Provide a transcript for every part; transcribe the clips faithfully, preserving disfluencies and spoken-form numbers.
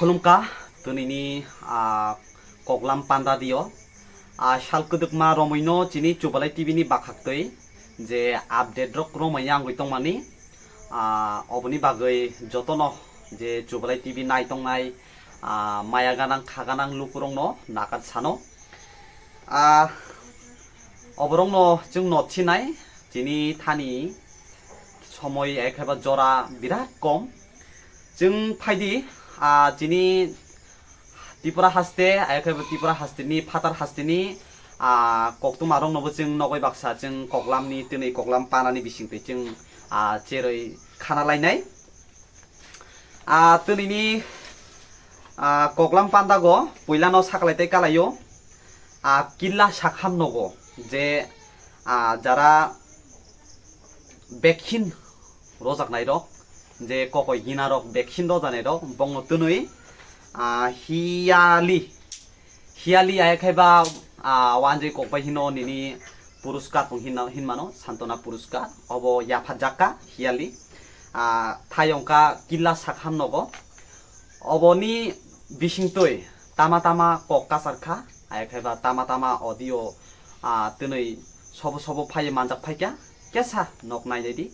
Khulumkha, twnini, ah, koklam panda dio. Ah, sal kwdwkma romwino chini Chubalai T V ni bakhaktwi je update rok romwi yangwi tongmani. Ah, oboni bagwi jotono je Chubalai T V nai tongnai, ah, maya ganang kha ganang lukurokno nakar sano. Ah, oborokno chwng nothinai, chini thani somoi ekheba jora birat kom. Chwng phaidi, ah, chini Tripura haste, ekheba Tripura hasteni, phatar hasteni, ah, koktwma roknobo chwng nogoi baksa chwng koklamni, twnwi koklam panani bisingtwi chwng, ah, cherwi khana lainai. Ah, twnini, ah, koklam pandago puilano saklai tei kalaio, ah, killa sakham nogo je, ah, jara vaccine rojaknai rok, je kokoi gina rok vaccine rojaknai rok, bongno twnwi, ah, hiyali Hiyali aya khai ba, ah, wanjwi kok bai hino nini puruskar pung hinna, hinmano, Santona puruskar. Obo yaphat jakka hiyali. Ah, thayongka killa sakham nogo. Oboni bisingtwi tama tama kok kasar kha, aya khai ba tama tama audio, ah, twnwi sobo sobo phai manjak phaikha. Kesa nok nai di.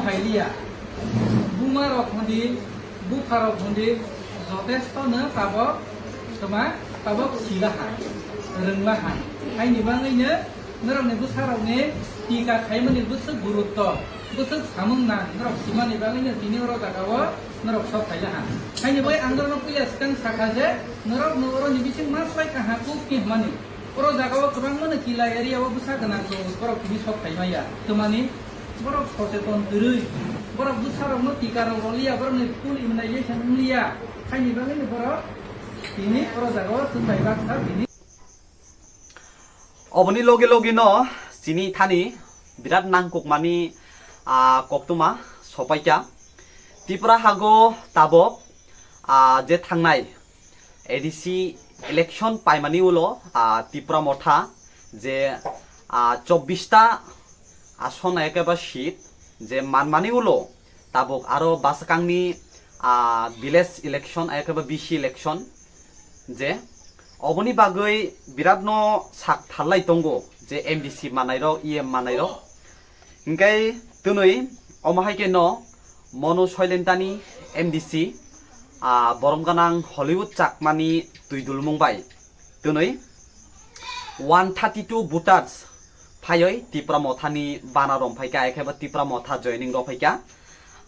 Hailiya, buma rok hwndi, bupha rok hwndi, jotesto no tabok, toma, tabok silaha, rwnglaha. Haini bagwi no norokni bwsarokni tika khaimani bwswk gurutto, bwswk samung nang, norok simani bagwi no tini oro jaga o norok sok phailaha. Haini bagwi ang norokno puila swkang sakha je, norok no oroni bising ma swlai kaha kuk ni hwnmani. Oro jaga o kwbangma no kila area o bwsa gwnang tongo, borok tini sok phai maya. Twmani borok socheton kwrwi, borok bwsa rokno tika rok rwliya, borokni full immunization wngliya, haini bagwi no borok tini oro jaga o chwng bai baksa tini. Oboni logi logi no chini thani birat nangkukmani, ah, koktwma sopaikha. Tripura hago tabok, ah, je thangnai A D C election paimani ulo, ah, Tipra Motha je, ah, chobbish ta ason ekeba seat je manmani ulo tabuk aro bwsakangni, ah, village election ekeba V C election je oboni bagwi biratno sak tharlai tongo je M D C mannairok, E M mannairok. Hinkhe twnwi omo hai khe no Monu Soilentani M D C, ah, borom gwnang Hollywood chakmani twi dulmung bai twnwi one thirty two voters phaiwi Tipra Mothani bana rom phaikha, ekhe bo Tipra Motha joining rw phaikha.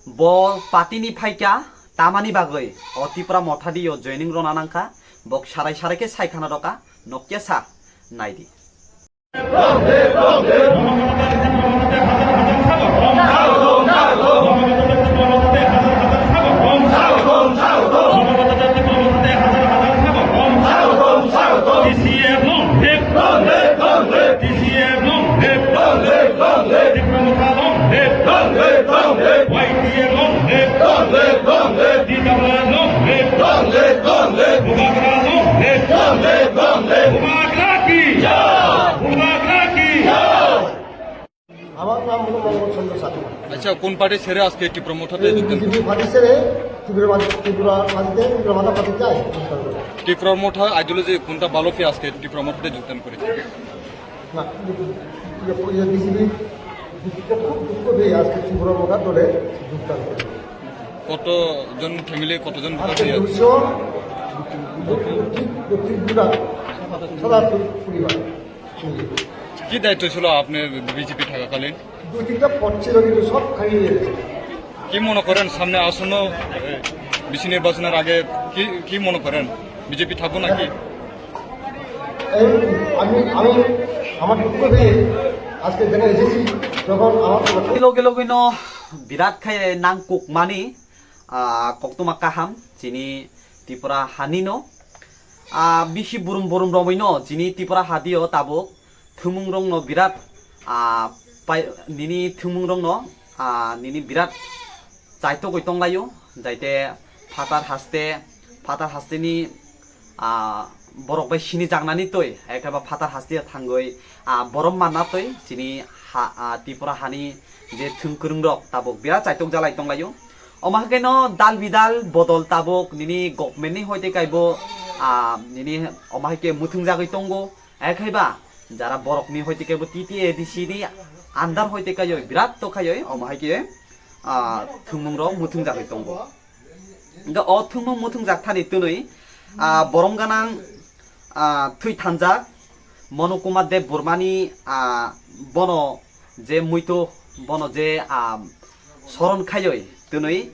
Bo party ni phaikha tamani bagwi o Tipra Motha dio joining rwna nangkha, bok sarai sarai khe sai khana rwkha, nokya sa naidi. Bubagra long live! Long live! Long live! Long live! Bubagra long live! Long live! Long live! Bubagra ki jai! Bubagra ki jai! আমার নাম হলো মঙ্গল চন্দ্র সাধু। আচ্ছা, কোন পার্টি ছেড়ে আজকে টিপ্রা মোথাতে এই যোগদান বিজেপি করলেন? পার্টি ছেড়ে ত্রিপুরা মাটি, ত্রিপুরা মাটিতে, ত্রিপুরা মাতা পার্টিতে আই যোগদান করি। টিপ্রা মোথা আইডিওলজি কোনটা ভালো পেয়ে আজকে টিপ্রা মোথাতে যোগদান করেছে? না, বিজেপি, বিজেপি খুব দুঃখ পেয়ে আজকে ত্রিপুরা মোথা দলে যোগদান করি। কতজন ফ্যামিলি, কতজন ভোটার আজকে পেয়ে আছে? দুশো বত্রিশ, বত্রিশ বিঘা সাদা পরিবার। কি দায়িত্ব ছিল আপনার বিজেপি থাকাকালীন? দুই তিনটা পদ ছিল, কিন্তু সব খালি হয়ে গেছে। কি মনে করেন সামনে আসন্ন, এ, বিসি নির্বাচনের আগে কি, কি মনে করেন? বিজেপি থাকবো নাকি? এই আমি, আমি আমার দুঃখ পেয়ে আজকে যেখানে এসেছি, যখন আমার Logi logi no birat khai nangkukmani, ah, koktwma kaham chini Tripura hani no. Ah, bisi burum burum romwi no chini Tripura hadio tabuk thwmung rok no birat, ah, Pai, nini thwngmungrokno, ah, nini birat chaitogwi tonglaio, jaite phatar haste, phatar hasteni, ah, borok bai sini jaknani twi, ekheba phatar haste thangwi, ah, borom manna twi chini ha, ah, Tripura hani je thwngkwrwngrok tabuk birat chaitok jalai tonglaio. Omo haikhe no dal bidal bodol tabuk nini government ni hoite kaibo, ah, nini omo haikhe muthungjagwi tongo. Ekhaiba jara borokni hoite kebo T T A D C ni andar hoite kaioi birat to kaioi omo hai khe, ah, thwngmung rok muthungjagwi tongo. Hingkhe o thwngmung muthungjak thani twnwi, ah, borom ganang, ah, thwi thanjak Mono Kumar Deb Burmani, ah, bono je muito bono je, ah, soron khaioi twnwi,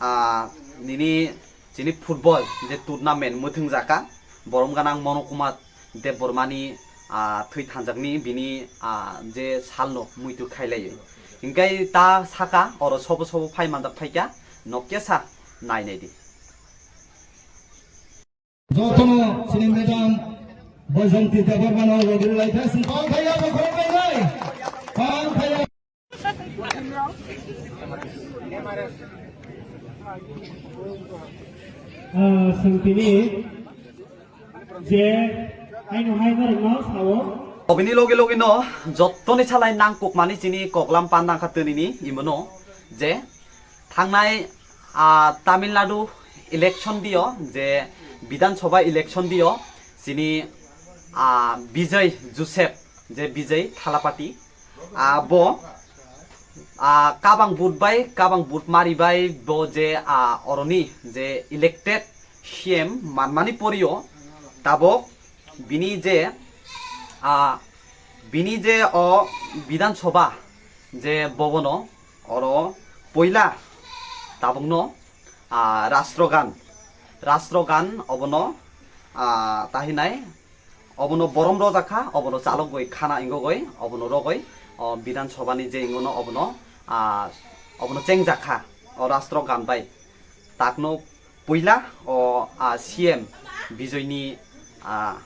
ah, nini chini football je tournament muthung jaka borom ganang Mono Kumar Debbarmani, ah, thwi thanjakni bini, ah, je salno muitu khailaiwi. Hingkai ta saka oro sobo sobo phai manjak phaikha, nokya sa nai nai di. Jotono chini madam Boisanti Debbarmano rogri lai thasing pang khaiya bokhorok lai nai. Pang khaiya. Ah, sengtini je haino hai norokno sao. Obini logi logi no jottoni salai nangkukmani chini koklam pandang kha twnini imono je thangnai, ah, Tamil Nadu election dio je Bidhan Sabha election dio chini, ah, Bijay Joseph je Bijay Thalapati, ah, bo, ah, kabang vote bai, kabang vote mari bai bo je, ah, oroni je elected C M manmani porio tabok bini je, ah, bini je o Bidhan Sabha je bobono oro poila tabokno, ah, Rashtragan, Rashtragan obono, ah, tahinai obono borom rojakha, obono chalokgoi khana ingogoi, obono rogoi, o Bidhan Sabhani je ingono obono, ah, obono chengjakha, o Rashtragan bai. Takno puila o, ah, C M Bijoyni, ah,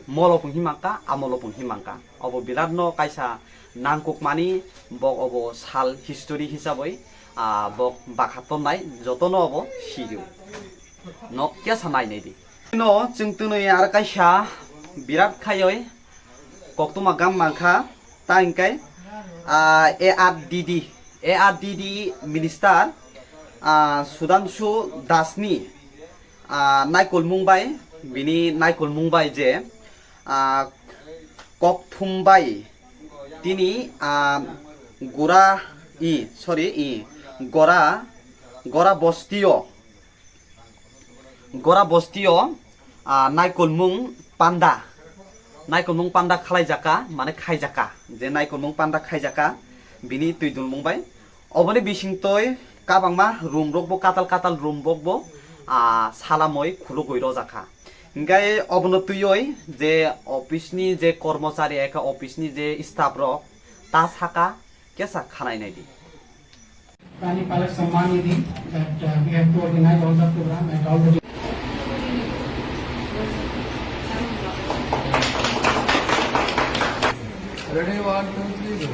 molo pung himangka, amolo pung himangka. Obo biratno kaisa nangkukmani bok obo sal history hisaboi, ah, bok bakha tonnai jotono obo sirio. Nokya sa nai nai di. No chwng twnwi ar kaisa birat khaioi koktwma gam mankha, ta hingkai, ah, A R D D, A R D D minister, ah, Sudhanshu Dasni, ah, naikolmung bai, bini naikolmung bai je, ah, kokthum bai tini, ah, gora i, sorry, i, gora, gora bostio, Gora bostio, ah, naikolmung panda, naikolmung panda khalaijakha, mane khaijakha, je naikolmung panda khaijakha, bini twi dulmung bai. Oboni bisingtwi kabangma room rokbo katal katal room rokbo, ah, salamoi khulugwi rojakha. Hinkhe obono twiwi je office ni je kormochari ekha office ni je staff rok ta saka kesa khanai nai di. Rani Palak Samman Nidhi that, uh, we have to organize all the program and all the Ready, one, two, three, go.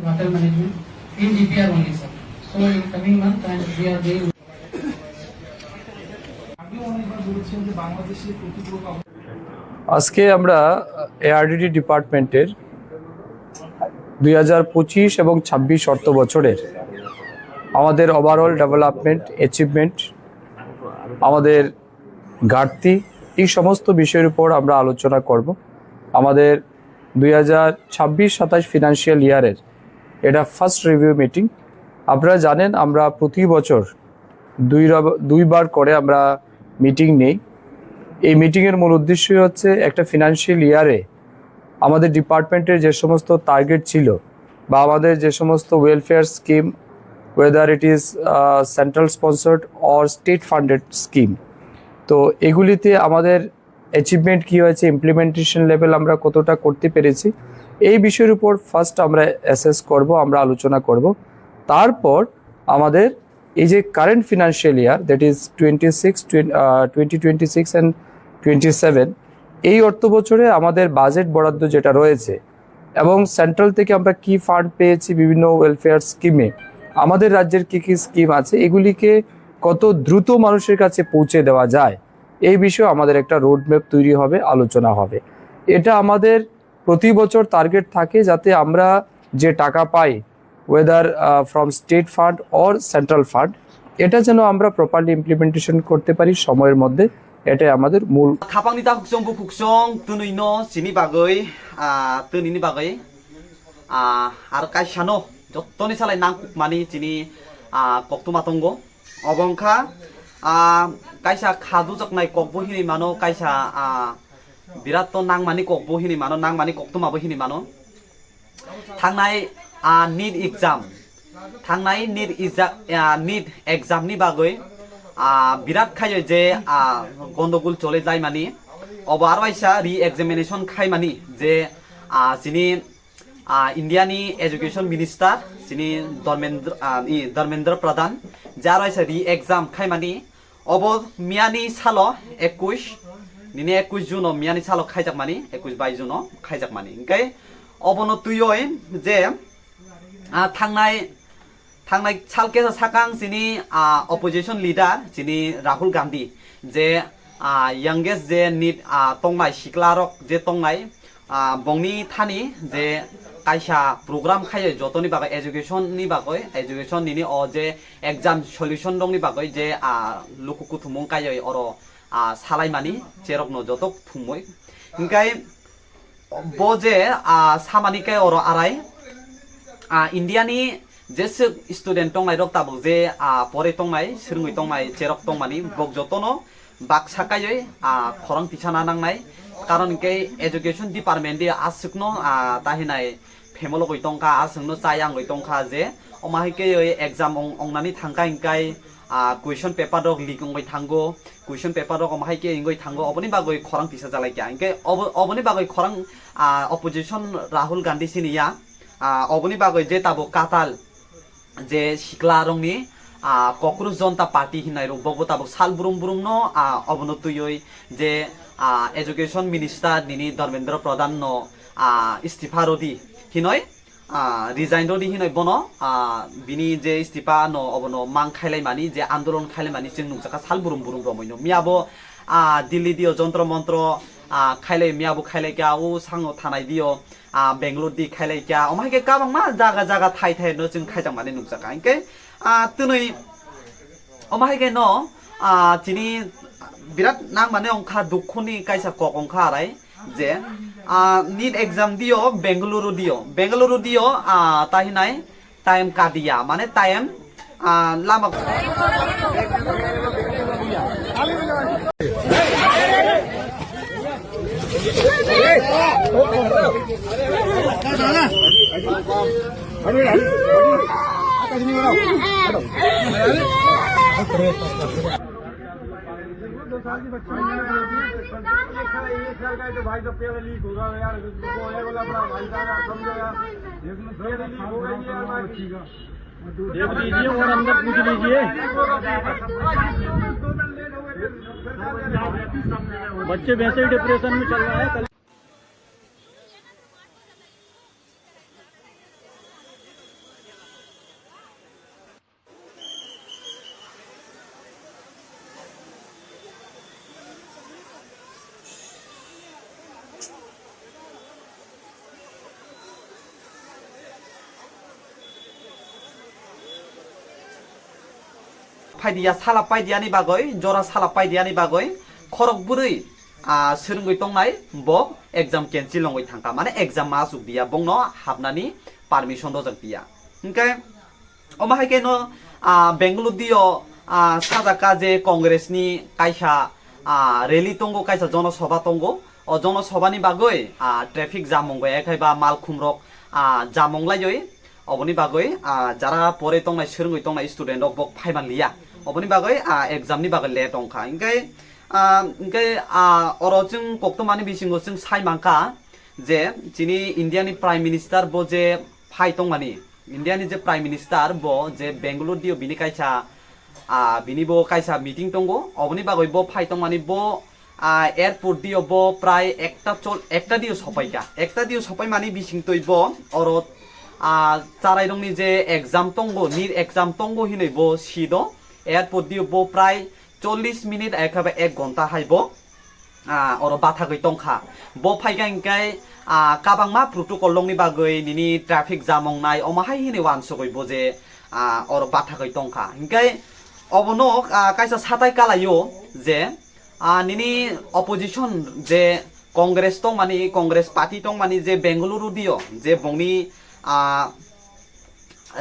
Water management in D P R only, sir. So in coming month, and we are doing আজকে আমরা এআরডিডি ডিপার্টমেন্টের দুই হাজার পঁচিশ এবং ছাব্বিশ অর্থ বছরের আমাদের ওভারঅল ডেভেলপমেন্ট, অ্যাচিভমেন্ট, আমাদের ঘাটতি, এই সমস্ত বিষয়ের উপর আমরা আলোচনা করব। আমাদের দুই হাজার ছাব্বিশ সাতাশ ফিনান্সিয়াল ইয়ারের এটা ফার্স্ট রিভিউ মিটিং। আপনারা জানেন, আমরা প্রতি বছর দুই রব-, দুইবার করে আমরা মিটিং নেই। এই মিটিংয়ের মূল উদ্দেশ্যই হচ্ছে একটা ফিনান্সিয়াল ইয়ারে আমাদের ডিপার্টমেন্টের যে সমস্ত টার্গেট ছিল বা আমাদের যে সমস্ত welfare scheme, whether it is central sponsored or state funded scheme, তো এগুলিতে আমাদের অ্যাচিভমেন্ট কী হয়েছে, ইমপ্লিমেন্টেশন লেভেল আমরা কতটা করতে পেরেছি, এই বিষয়ের উপর ফার্স্ট আমরা অ্যাসেস করব, আমরা আলোচনা করব। তারপর আমাদের এই যে current financial year, that is twenty six, twenty twenty six and twenty seven, এই অর্থ বছরে আমাদের বাজেট বরাদ্দ যেটা রয়েছে এবং সেন্ট্রাল থেকে আমরা কি ফান্ড পেয়েছি বিভিন্ন ওয়েলফেয়ার স্কিমে, আমাদের রাজ্যের কি কি স্কিম আছে, এগুলিকে কত দ্রুত মানুষের কাছে পৌঁছে দেওয়া যায়, এই বিষয়ে আমাদের একটা রোডম্যাপ তৈরি হবে, আলোচনা হবে। এটা আমাদের প্রতি বছর টার্গেট থাকে, যাতে আমরা যে টাকা পাই, whether from state fund or central fund, এটা যেন আমরা প্রপারলি ইমপ্লিমেন্টেশন করতে পারি সময়ের মধ্যে, এটাই আমাদের মূল। Khapangni ta khuksong bu khuksong twnwi no chini bagwi, ah, twnini bagwi, ah, ar kaisa no jottoni salai nangkukmani chini, ah, koktwma tongo. Obo wngkha, ah, kaisa kha dujaknai kokbo hinwi mano, kaisa, ah, birat to nangmani kokbo hinwi mano, nangmani koktwmabo hinwi mano. Thangnai, ah, NEET exam, thangnai NEET exa-, ah, NEET exam ni bagwi, ah, birat khayo je, ah, gondogul chole jaimani. Obo aro waisa re-examination khaimani je, ah, chini ah, India ni education minister chini Dharmendra, ah, i, Dharmendra Pradhan, je aro waisa re-exam khaimani, obo miyani salo ekush, nini ekush June o miyani salo khaijakmani, ekush bai June o khaijakmani. Hingkhe obono twiwi je, ah, thangnai Thangnai sal kesa sakang chini, ah, opposition leader chini Rahul Gandhi je, ah, youngest je NEET, ah, tongnai sikla rok je tongnai, ah, bongni thani je kaisa program khayo jotoni bagwi education ni bagwi, education nini o je exam solution rokni bagwi je, ah, luku kuthumung kaiyo oro, ah, salaimani cherokno joto thumui. Hingkai Bo je, ah, samani khe oro arai, ah, India ni jeswk student tongnai rok tabuk je, ah, pore tongnai, swrwngwi tongnai, cherok tongmani bok jotono baksa kaiwi, ah, khorang tisana nangnai. Karon hwnkhe education department de aswkno, ah, tahinai phemologwi tongkha, aswkno chayangwi tongkha je omo hai khe exam ong-, ongnani thangkha hwnkhe, ah, question paper rok leak wngwi thango. Question paper rok omo hai khe wngwi thango, oboni bagwi khorang tisa jalai kha. Hingke obo, oboni bagwi khorang, ah, opposition Rahul Gandhi sini ya, ah, oboni bagwi je tabuk katal je sikla rokni, ah, Kokroj Jonta Party hinai rok bo tabuk sal brum brum no, ah, obono twiwi je, ah, education minister nini Dharmendra Pradhan no, ah, istifa rodi hinoi. Ah, resign rodi hinoi bono, ah, bini je istifa no obono mang khailaimani, je andolon khailaimani chwng nukjakha sal burum burum romwi no. Miya bo, ah, Delhi dio jontro montro, ah, khailai, miya bo khailai kha, o sango thanai dio, ah, Bangalore di khailai kha. Omo hai khe kabangma jaga jaga thai thai no chwng khaijakmani nukjakha. Hingke, ah, twnwi Omo hai khe no, ah, chini birat nangmani ongkha, dukhuni kaisa kok ongkha arai je, ah, NEET exam dio Bengaluru dio, Bengaluru dio, ah, tahinai time kadiya, mane time, ah, lama दो साल की बच्ची है। एक साल का है तो भाई साहब, पेपर लीक होगा यार, बोला बड़ा भाई साहब, यार समझो यार, पेपर लीक होगा ये यार, बच्ची का। देख लीजिए और अंदर पूछ लीजिए। बच्चे वैसे ही डिप्रेशन में चल रहा है। कल Phaidiya sala paidiyani bagwi, jora sala paidiyani bagwi, khorok bwrwi, ah, swrwngwi tongnai bo exam cancel wngwi thangkha, mane exam ma achuk diya, bongno hapnani permission rojak diya. Hinkhe, Omo hai khe no, ah, Bengaluru dio, ah, sajak kha je Congress ni kaisa, ah, rally tongo, kaisa jono sobha tongo. O jono sobha ni bagwi, ah, traffic jam wngwi, ekhai ba malkhung rok, ah, jam wng laiwi. Oboni bagwi, ah, jara pore tongnai, swrwngwi tongnai student rok bo phai man liya. Oboni bagwi, ah, exam ni bagwi late wng kha. Hinkhe, ah, hinkhe, ah, oro chwng koktwma ni bisingo chwng sai man kha je chini India ni Prime Minister bo je phai tongmani, India ni je Prime Minister bo je Bengaluru dio bini kaisa, Ah, bini bo kaisa meeting tongo, oboni bagwi bo phai tongmani bo, ah, airport dio bo prai ekta chol, ekta dio sopaikha, ekta dio sopaimani bising twi bo oro, ah, charairokni je exam tongo, nit exam tongo hinwi bo si do, airport dio bo prai chollish minute ekaba ek ghonta hai bo, ah, oro bathagwi tongkha. Bo phaikha hinkhe, ah, kabangma protocol rokni bagwi nini traffic jam wngnai omo hai hinwi wansugwi bo je, ah, oro bathagwi tongkha. Hinkhe obono, ah, kaisa satai kalaio je, ah, nini opposition je Congress tongmani, Congress party tongmani je Bengaluru dio je bongni, ah,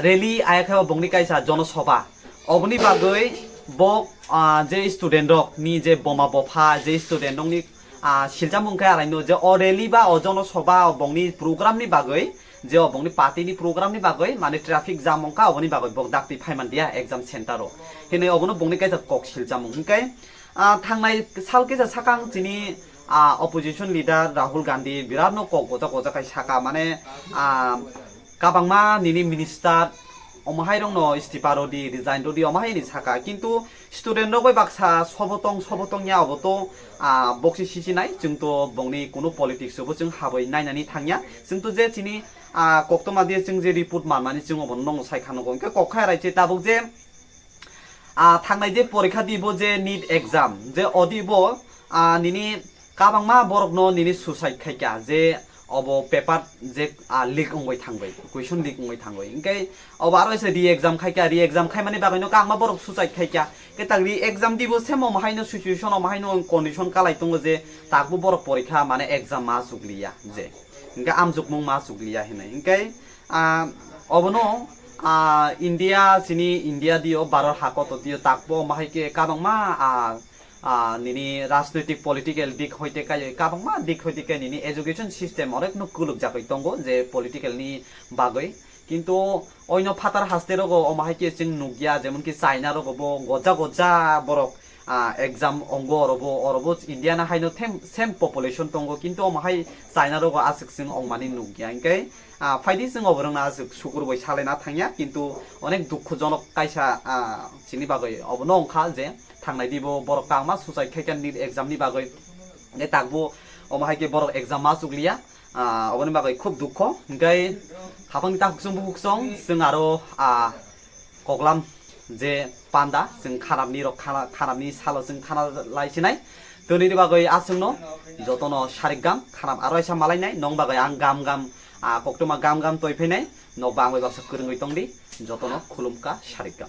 rally ayakhe bongni kaisa jonosabha. Oboni bagwi bo, ah, je student rok ni je boma bopha je student rok ni, ah, siljamung khe araino je o rally ba o jonosabha o bongni program ni bagwi je o bongni party ni program ni bagwi mane traffic jam wngkha oboni bagwi bo dakti phaimandia exam center o hinwi obono bongni kaisa kok siljamung hinkhe, ah, thangnai sal kisa sakang chini, ah, opposition leader Rahul Gandhi biratno kok goja goja khai saka mane, ah, kabangma nini minister omo hai rokno istifa rodi, resign rodi omo hai ni saka, kintu student rok bai baksa sobotong sobotong ya obo to, ah, boksi sisi nai chwng to bongni kuno politics bo chwng habwi nainani thangya chwng to je chini, ah, koktoma diye chwng je report manmani chwng obo nokno sai khano hinkhe kok khai rai che tabuk je, ah, thangnai je porikha di bo je nit exam je odi bo, ah, nini kabangma borokno nini suicide khaikha je obo paper je, ah, leak wngwi thangwi, question leak wngwi thangwi. Hinkhe obo aro se re-exam khaikha, re-exam khaimani bagwino kabangma borok suicide khaikha. Khe tak re-exam dibo se mo mahaino situation o mahaino condition kalai tongo je takbo borok porikha mane exam ma chukliya je. Hinkhe amjukmung ma chukliya hinwi. Hinkhe, ah, obono, ah, India chini India dio Bharat hakoto dio takbo mahaikhe kabangma, ah, ah, nini rajnoitik political dik hoite kai kabangma dik hoite kai nini education system onek no kuluk jagwi tongo je political ni bagwi. Kintu oino phatar haste rogo omo hai khe chwng nukya, jemon ki China rogo bo goja goja borok, ah, exam ongo orobo, orobo India na haino them, same population tongo, kintu omo hai China rogo aswk chwng ongmani nukya. Hinkhe, ah, phaidi chwng oborokno aswk sukur bai salaina thangya, kintu onek dukhojonok kaisa, ah, chini bagwi obono wngkha je thangnai dibo borok kangma suicide khaikha nit exam ni bagwi. Hinkhe takbo omo hai khe borok exam ma chukliya. Ah, oboni bagwi khub dukho. Hinkhe khapangni ta huksong buhuksong chwng aro, ah, koklam je panda chwng khanamni rok khana, khanamni salo chwng khana lai sinai. Tonini bagwi aswkno jotono sarikgam khanam aro aisa malainai nong bagwi ang gam gam, ah, koktwma gam gam toi phainai nokba ang bai baksa kwrwngwi tongdi jotono khulumkha sarikgam.